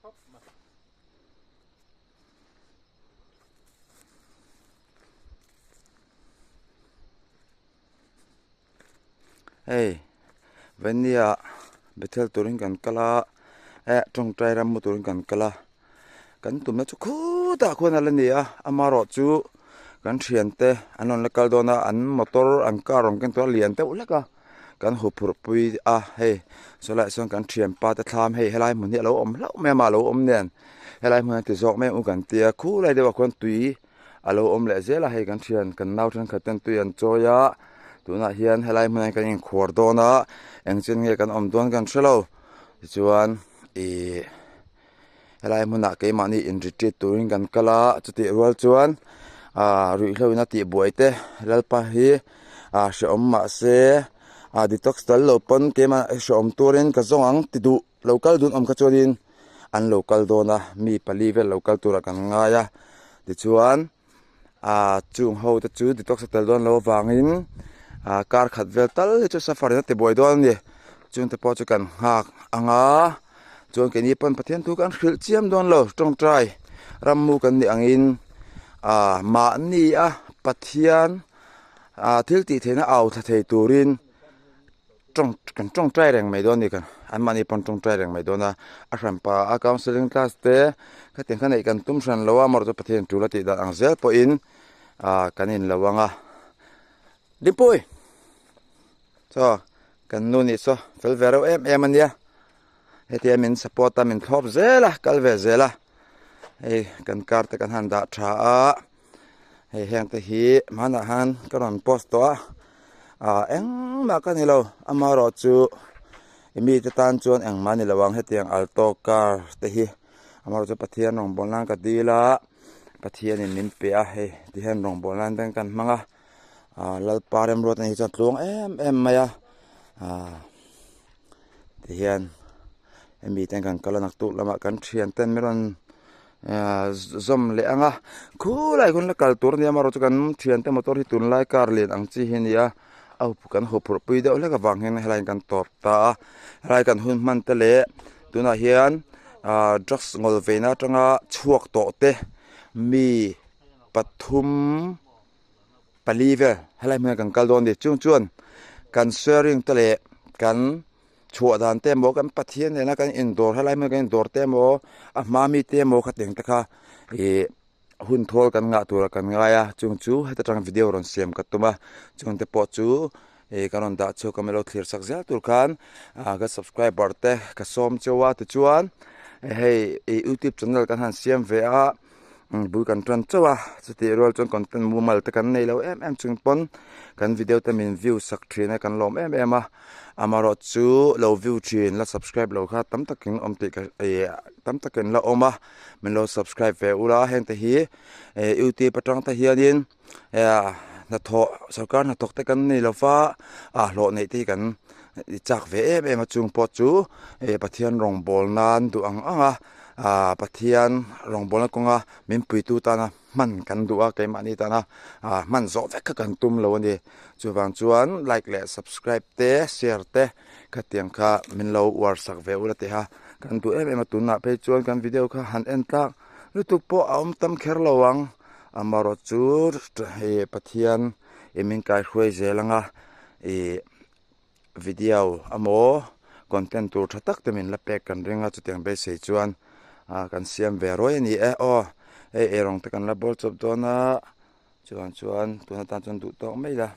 Hei Vania Bethel turin kan kal a eh tawngtai ram mu turin kan kal a kan tumna chu khutah khuan a la ni a amaherawhchu kan thiante an rawn la kal dawn a an motor an car rawn ken tur a lian deuh hlek a kan huphurh pui a hei sawlaiah sawn kan thianpa te thlam hei helai hmun hi a lo awm hlauh mai a mah a lo awm nen helai hmun a ti zawk mai ang u kan tia khulai deuhah khuan tui a lo awm leh zel a hei kan thian kan nau thenkhat ten tui an chawi a tunah hian helai hmunah hian kan inkhuar dawn a engchen nge kan awm dawn kan hrelo tichuan ihh helai hmunah keimahni in retreat turin kan kal a chutih rual chuan ah ruihhlo in a tih buai te lalpa hi ah hrehawm mahse ah detox tel lo pawn keimah hrehawm turin ka zawng ang ti duh lo kal dun awm kha chuanin an lo kal dawn a mi pali vel lo kal turah kan ngai a tichuan ah chung ho te chu detox a tel dawn loh avangin ah kar khat vel tal hi chu safar in a ti buai dawn a ni chung te pawh chu kan nghak ang a chuan keini pawn Pathian thu kan hrilh chiam dawn lo tawngtai rammu kan nih angin ah mahni a Pathian ah thil tih theihna au thla thei turin. Tawng kan tawngtai reng mai dawn a ni kan anmahni pawn tawngtai reng mai dawn a a hranpa a counselling class te khatiang kha neih kan tum hran lo a amaherawhchu Pathian tul a tih dan ang zel pawhin ah kan in lo ang a Dinpui chaw kan nu nih saw fel ve reuh em em a nia hetia min support a min thlawp zel a kal ve zel a hei kan car te kan han dah tha a. Hei heng te hi hmanah han ka rawn post tawh a ah engmah ka ni lo amaherawh chu mite tan chuan engmah a ni lo ang hetiang alto car te hi amaherawh chu Pathian rawngbâwl nan ka dil a Pathianin min pe a hei ti hian rawngbâwl nan te kan hmang a ah Lalpa remruat a nih chuan tluang em em mai a ah ti hian hemi te kan kal a naktuk lamah kan thian ten min rawn ahh zawm leh ang a khulai khawn la kal tur a nia amaherawhchu kan thiante motor hi tunlai car lian ang chi hi a ni a a kan huphurh pui deuh hlek avang hian helai kan tawp ta a helai kan hun hman te leh tunah hian ahh drugs ngawl veina atanga chhuak tawh te mi pathum pali vel helai hmunah kan kal dawn a ni chung chuan kan sharing te leh kan. Chhuah dan te emaw kan Pathian nena kan indawr helai hmuna kan indawr te emaw a hma mi te emaw khatiang te kha ih hun thawl kan ngah turah kan ngai a chung chu heta tang video rawn siam ka tum a chung te pawh chu ih ka rawn dah chhuak a milo thlir sak zel tur khan ah ka subscriber te ka sawm cheu a tichuan hei ih youtube channel kan han siam ve a. Bul kan tan chauh a chutih rual chuan content mumal te kan nei lo em em chung pawn kan video te min view sak thin a kan lawm em em a amaherawh chu lo view thin la subscribe lo kha tam takin awm tih ka ih tam takin la awm a min lo subscribe ve ula heng te hi eh youtube atang te hianin hnathawh sorkar hnathawk te kan nei lo va a hlawh neih te hi kan chak ve em em a chung pawh chu eh Pathian rawngbawl nan duh ang ang a. Ahh Pathian rawngbawlna kawnga min puitu tana hman kan duh a keimahni tana ahh hman zawh vek kha kan tum lo a ni chuvang chuan like leh subscribe te share te khatiang kha min lo uar sak ve ula tih a kan duh em em a tunah phei chuan kan video kha han en tlak lutuk pawh a awm tam kher lo ang amaherawh chu hei Pathian i min kaihruai zel anga ih. Video emaw content tur tha tak te min la pek kan ring a chutiang beisei chuan ah kan siam ve ruai a ni e aw hei eirawng te kan la bawl chawp dawn a chuan chuan tun atan chuan duh tawk mai la.